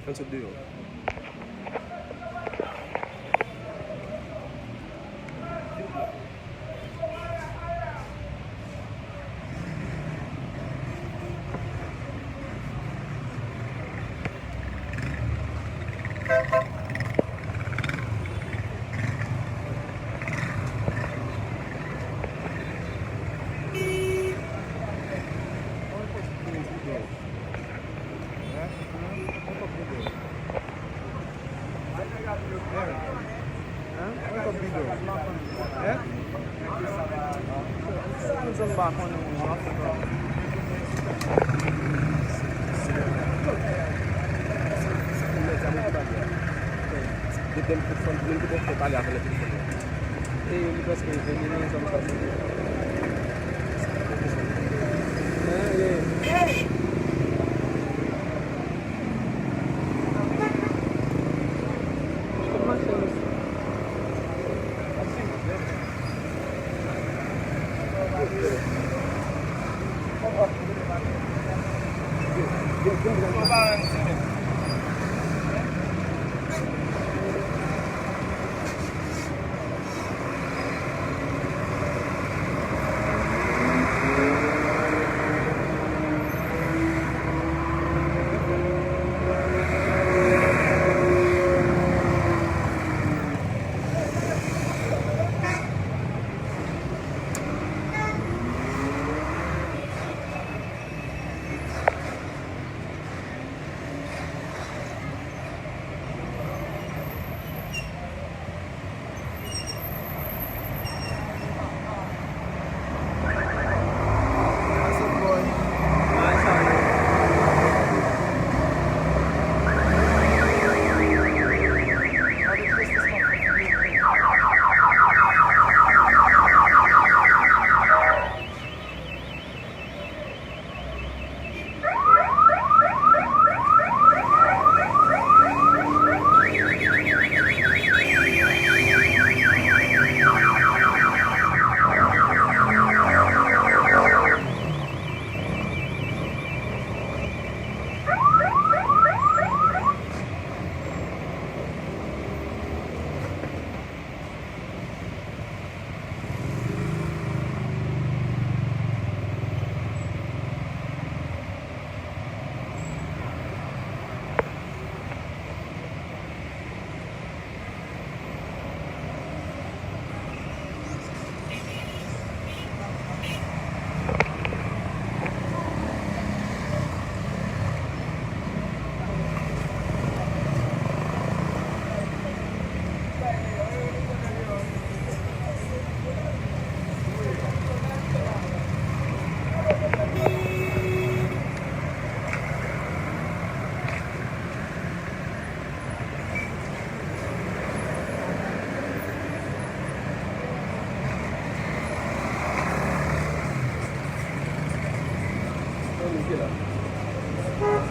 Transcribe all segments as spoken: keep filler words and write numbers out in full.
Ann sot deyò. Depi m te fè pale avè l nan telefòn nan. E li prèske vini, non, sa m panse. Hein, yeah.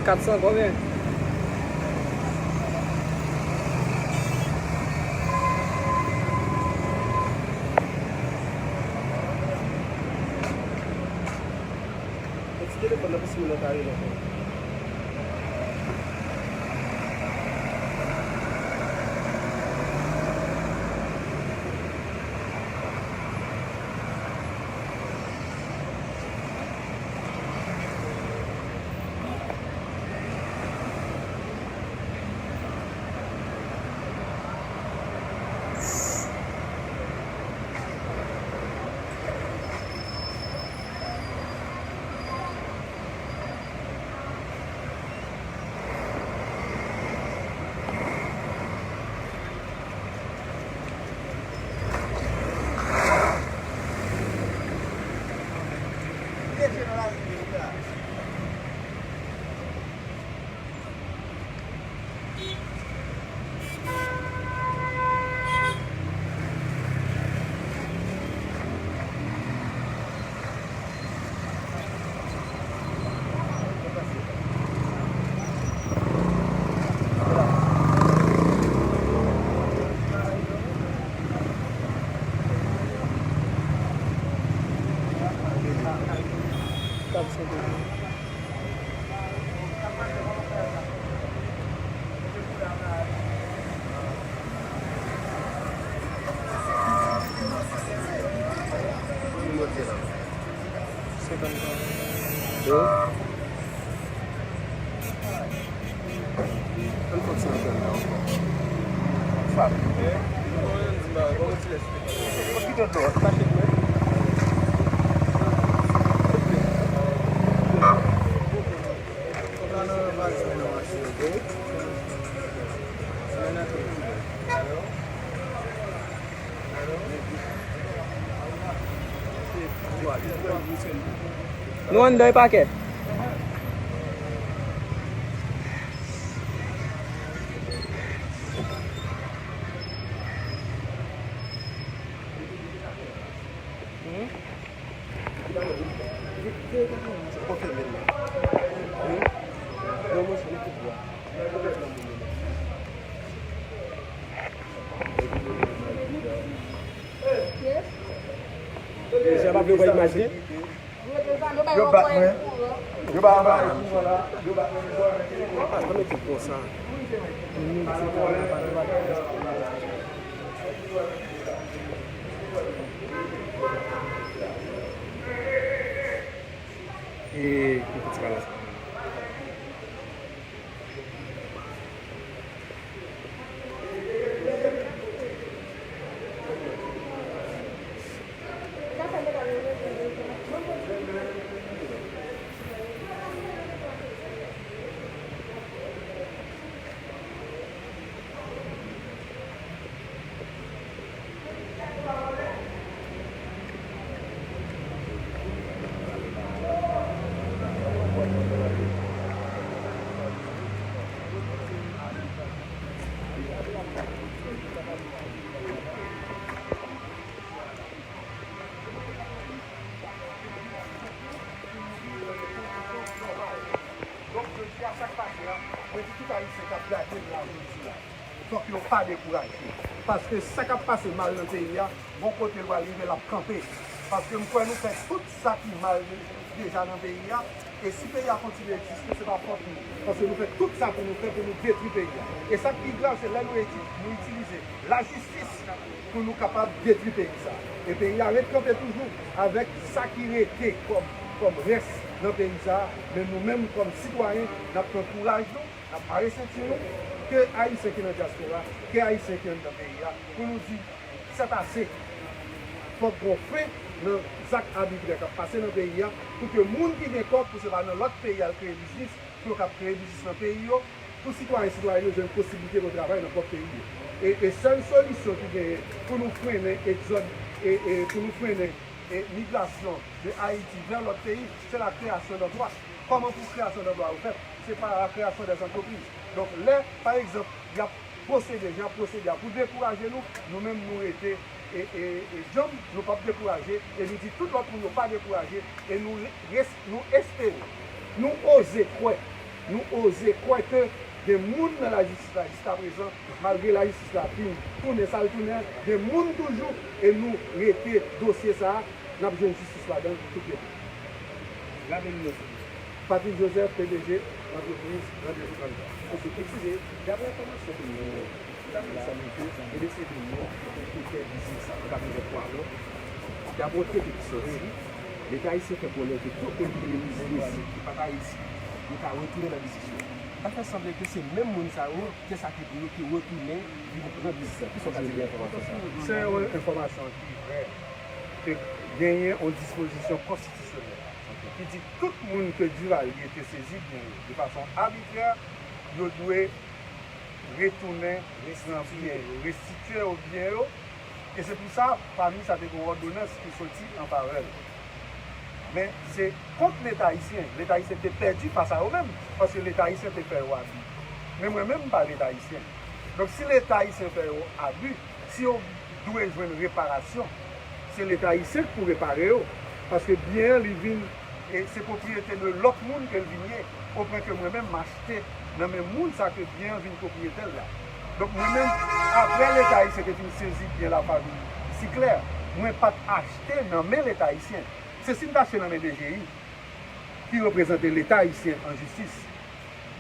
Kat san konbyen? Yon ti telefòn nan pou si moun nan ka rele ankò. Nou anndan e pakè. Yo pa vle wè imaj li. Yo bat mwen. Yo pa anba yo. Yo bat mwen. Yo pa anba yo. E, e, e, Donk, jodi a, sa k pase a, mwen di tout Ayisyen k ap gade m la jodi a, fòk yo pa dekouraje. Paske sa k ap pase mal nan peyi a, gon kote l pral rive, l ap kanpe. Paske m kwè nou fè tout sa ki mal de-, deja nan peyi a. E si peyi a kontinye egziste, se pa fòt nou. Paske nou fè tout sa pou nou fè pou nou detwi peyi a. E sa k pi grav, se lè nou eti-, nou itilize lajistis pou nou kapab detwi peyi sa. E peyi a ret kanpe toujou avèk sa ki rete kòm, kòm rès nan peyi sa. Men nou menm, kòm sitwayen, n ap pran kouraj nou, n ap mare senti nou, ke Ayisyen ki nan dyaspora, ke Ayisyen ki anndan peyi a, pou nou di, sètase. Fòk gon fen nan zak abitrè k ap pase nan peyi a, pou ke moun ki gen kòb, pou se pa nan lòt peyi al kreye biznis, pou yo kab kreye biznis nan peyi yo, pou sitwayen, sitwayèn yo jwenn posiblite pou yo travay nan pwòp peyi yo. E, e sèl solisyon ki genyen pou nou frennen egzòd, e, e pou nou frennen, e migrasyon de Ayiti vè lòt peyi, se la création d'emplois. Kòman pou création d'emplois yo fèt? Se pa la création des entreprises. Donk, lè, pa egzanp, y ap pwosede jan y ap pwosede a pou dekouraje nou, nou menm nou rete, e, e, e djanm, nou p ap dekouraje, e nou di tout lòt moun yo pa dekouraje, e nou res-, nou espere, nou oze kwè, nou oze kwè ke gen moun nan lajistis la jiskaprezan, malgre lajistis la fin tounen sa l tounen an, gen moun toujou, e nou rete dosye sa a, n ap jwenn jistis ladan l tout lepòk. Raple nou non, silvouplè. Patrick Joseph, P D G, antrepriz Randevou trannde. Ok, eskize, daprè enfòmasyon ke nou genyen, sa sanble ke gen de se moun yo ki te fè biznis sa, yo pa bezwen kwè non. Daprè yon trete ki sòti, Leta ayisyen fè konnen ke tout moun ki te gen biznis ki pa t Ayiti, yo ka retounen nan biznis yo. Sa fè sanble ke se menm moun sa yo, ke sa ki pou yo ki retounen vin pran biznis la. Kisa w ka di de enfòmasyon sa a? Se yon enfòmasyon ki vrè, ke genyen yon dispozisyon konstitisyonèl ki di tout moun ke Duvalier te sezi byen yo de fason abitrè, yo dwe retounen pran byen yo, restitye yo byen yo. E se pou sa, pami sa, te gen yon òdonans ki soti an favè l. Men se kont Leta ayisyen. Leta ayisyen te pèdi fas a yo menm, paske Leta ayisyen te fè yo abi. Men mwen menm, m pa Leta ayisyen. Donk, si Leta ayisyen fè yo abi, si yo dwe jwenn reparasyon, se Leta ayisyen k pou repare yo. Paske byen an, li vin, e se pwopriyete de lòt moun ke l vin ye, o pwen ke mwen menm, m achte nan men moun sa ke byen an vin pwopriyetè l la. Donk, mwen menm, apre Leta ayisyen te fin sezi byen lafanmi Siclair, mwen pa t achte nan men Leta ayisyen. Se si m t achte nan men D G I, ki reprezante Leta ayisyen an jistis.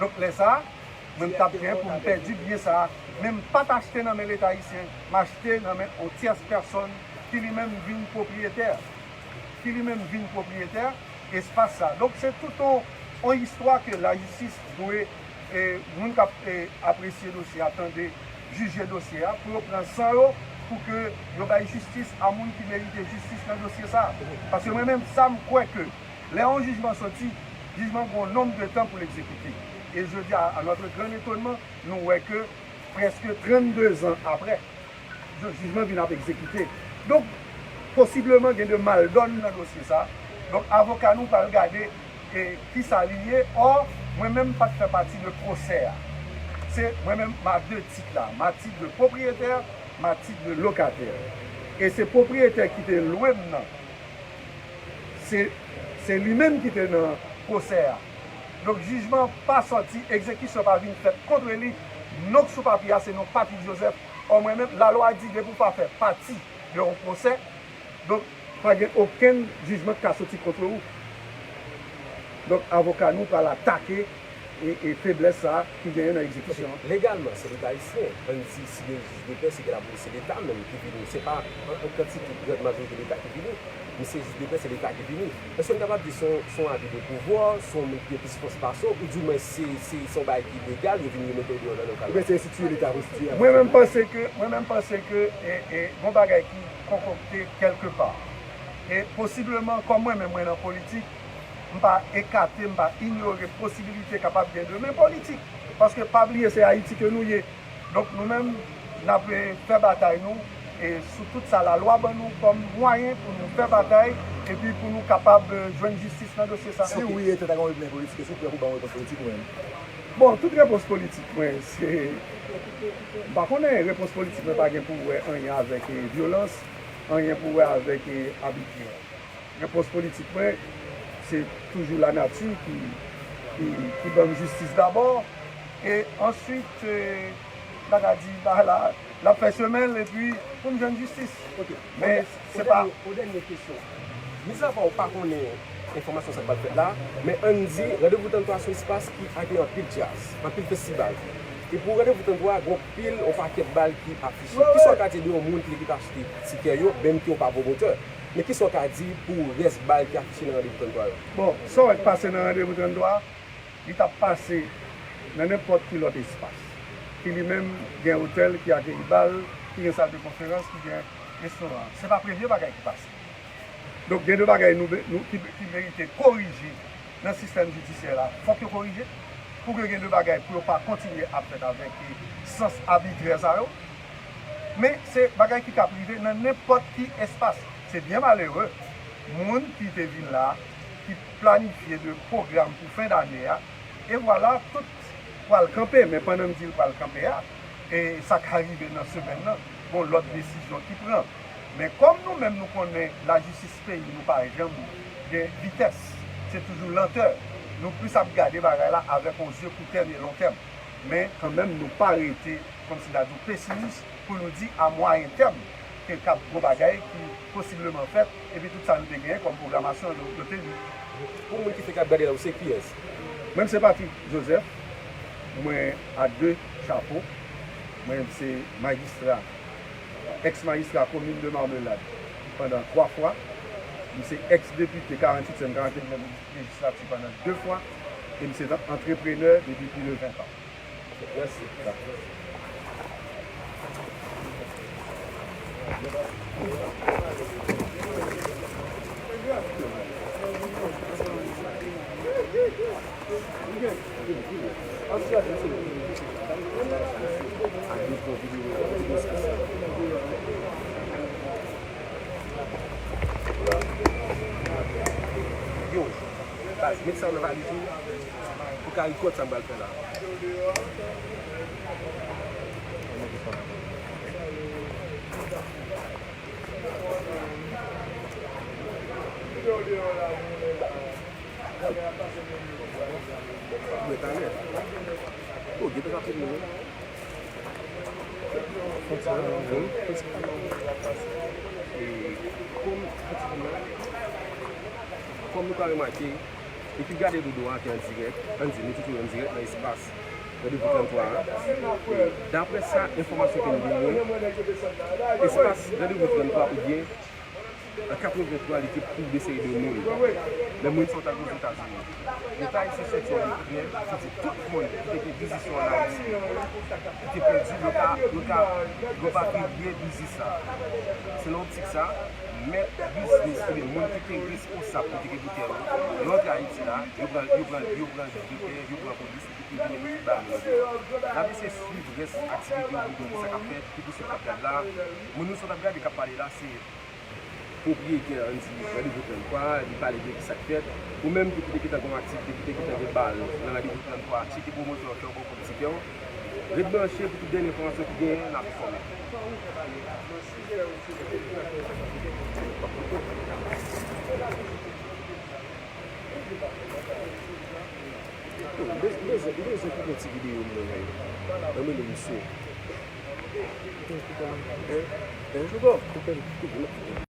Donk, lè sa a, mwen, m t ap gen pou m pèdi byen sa a. Men m pa t achte nan men Leta ayisyen, m achte nan men yon tyès pèsòn ki li menm vin pwopriyetè, ki li menm vin pwopriyetè espas sa a. Donk, se tout yon, yon istwa ke lajistis dwe, e, moun k ap, e, apresye dosye a tande jije dosye a, pou yo pran san yo, pou ke yo bay jistis a moun ki merite jistis nan dosye sa a. Paske mwen menm, sa m kwè ke lè yon jijman soti, jijman gen yon nonb de tan pou l egzekite. E jodi a, à notre grand étonnement, nou wè ke prèske trannde zan apre, jijman vin ap egzekite. Donk, posibleman gen de maldòn nan dosye sa. Donk, avoka nou pral gade e kisa li ye. Ò, mwen menm m pa t fè pati de pwosè a. Se mwen menm, m a de tit la. M a tit de pwopriyetè, m a tit de lokatè. E se pwopriyetè ki te lwe m nan, se, se li menm ki te nan pwosè a. Donk, jijman pa sòti, egzekisyon pa vin fèt kont li. Non k sou papye a, se non Patrick Joseph. Ò, mwen menm, lalwa di depi w pa fè pati de yon pwosè, donk, pa gen okenn jijman k ka soti kont ou. Donk, avoka nou pral atake e, e feblès sa a ki genyen nan egzekisyon an. Legalman, se Leta ayisyen. Ann di, si gen jij de pè, se ke lapolis, se Leta menm ki vini. Se pa an, an kantite, gran majorite Leta ki vini. Men se jij de pè, se Leta ki vini. Èske n kapab di se yon, se yon abi de pouvwa, se yon moun ki gen plis fòs pase w, oudimwen se, se, se yon bagay ki legal, yo vin yo mete w deyò nan lokal la? Oubyen se enstitye Leta konstitye a? Mwen menm panse ke, mwen menm panse ke, e, e, gon bagay ki konkokte kèlke pa. E posibleman, kòm mwen menm mwen nan politik, m pa ekate, m pa inyore posibilite kapab gen demen politik. Paske pa bliye se Ayiti ke nou ye. Donk nou menm, n ap, e, fè batay nou, e, sou tout sa lalwa ban nou kòm mwayen pou nou fè batay, epi pou nou kapab, e, jwenn jistis nan dosye sa. Si wi, èske ta gen yon demen politik, èske w prè pou ban yon repons politik ou menm? Bon, tout repons politik mwen, se, m pa konnen, repons politik mwen pa gen pou wè anyen avèk, e, vyolans, anyen pou wè avèk, e, abitrè. Repons politik mwen, se toujou lanati ki, ki, ki ban m jistis dabò. E answit, e, m ta ka di, bagay la, l ap fè chemen l, epi pou m jwenn jistis. Ok. Men, se pa yon dènye kesyon. Mizapa w pa konnen enfòmasyon sa k pral fèt la, men ann di, Randevou trannntwa se yon espas ki akeyi anpil djaz, anpil festival. E pou Randevou trannntwa, gen anpil, yon pakèt bal ki afiche. Kisa w ka di de yon moun ki te kite achte tikè yo, menm ke w pa pwomotè? Men kisa w ka di pou rès bal ki afiche nan Randevou trannntwa yo? Bon, sa w wè k pase nan Randevou trannntwa, li t ap pase nan nenpòt ki lòt espas, ki li menm gen otèl ki akeyi bal, ki gen sal de konferans, ki gen restoran. Se pa premye bagay ki pase. Donk, gen de bagay nou, nou, ki, ki merite korije nan sistèm jidisyè la. Fòk yo korije. Pou ke gen de bagay pou yo pa kontinye ap fèt avèk, e, sans abitrè sa yo. Men, se bagay ki ka rive nan nenpòt ki espas. Se byen malere. Moun ki te vin la, ki planifye de pwogram pou fen dane a, e vwala, tout pral kanpe. Men pandan m di l pral kanpe a, e sa ka rive nan semèn nan, gon lòt desizyon ki pran. Men kòm nou menm nou konnen lajistis peyi nou pa janm gen vitès, se toujou lantè. Nou plis ap gade bagay la avèk yon zye koutèm e lontèm. Men kanmenm nou pa rete kòmsi n ta di w pesimis pou nou di a mwayen tèm ke k ap gon bagay ki posibleman fèt, epi tout sa nou te genyen kòm pwogramasyon yo, yo te ni. Pou moun ki fenk ap gade la, ou se kiyès? Mwen se Patrick Joseph, mwen a de chapo, mwen se majistra, èks majistra komin de Marmelade pandan twa fwa, m se èks depite karanntuityèm, karannnevyèm lejis- lejizlati pandan de fwa, e m se yon antreprenè depi plis de ven tan. Mèsi. Yo, baz, met sa nan valiz ou. Pou ka rekòt sa m pral fè la. Mwen talè. Oh, gen de ka fini, wi. Fon ti kanal, wi. Fon ti kanal. E, kòm, fon ti kanal. Kòm nou ka remake, ekip Gade Dodo a ki an dirèk, ann di, nou toujou an dirèk nan espas Randevou trannntwa a. E, daprè sa, enfòmasyon ke nou genyen, espas Randevou trannntwa oubyen An katrevenntwa, li te touye de seri de moun. Men moun sa yo t al Ozetazini. Leta ayisyen soti an dekrè pou di tout moun ki te gen biznis yo ann Ayiti, ki te pèdi, yo ka, yo ka repatriye biznis la. Se nan optik sa, mèt biznis oubyen moun ki te responsab pou te gen bouteyi yo, yo antre Ayiti la, yo pran, yo pran, yo pran bouteyi, yo pran polis, epi yo vin mete tout bagay yo deyò. N ap eseye swiv rès aktivite yo pou nou konn ki sa k ap fèt, ki posib k ap gad la. Moun nou sot ap gade k ap pale la, se pwopriyetè, ann di, Randevou trannntwa, li pale de ki sa k fèt. Ou menm tou ki te gentan gen yon aktivite, ki te gentan gen bal nan Randevou trannntwa, tcheke pwomotè w, fè yon kòb ti kè w. Ret branche pou tout dènye enfòmasyon ki genyen, n ap enfòme. Yo, m bezwen, m bezwen koupe yon ti videyo m nan men yo. Ban m rele misye. Hein? Hein? Koupe l, koupe l.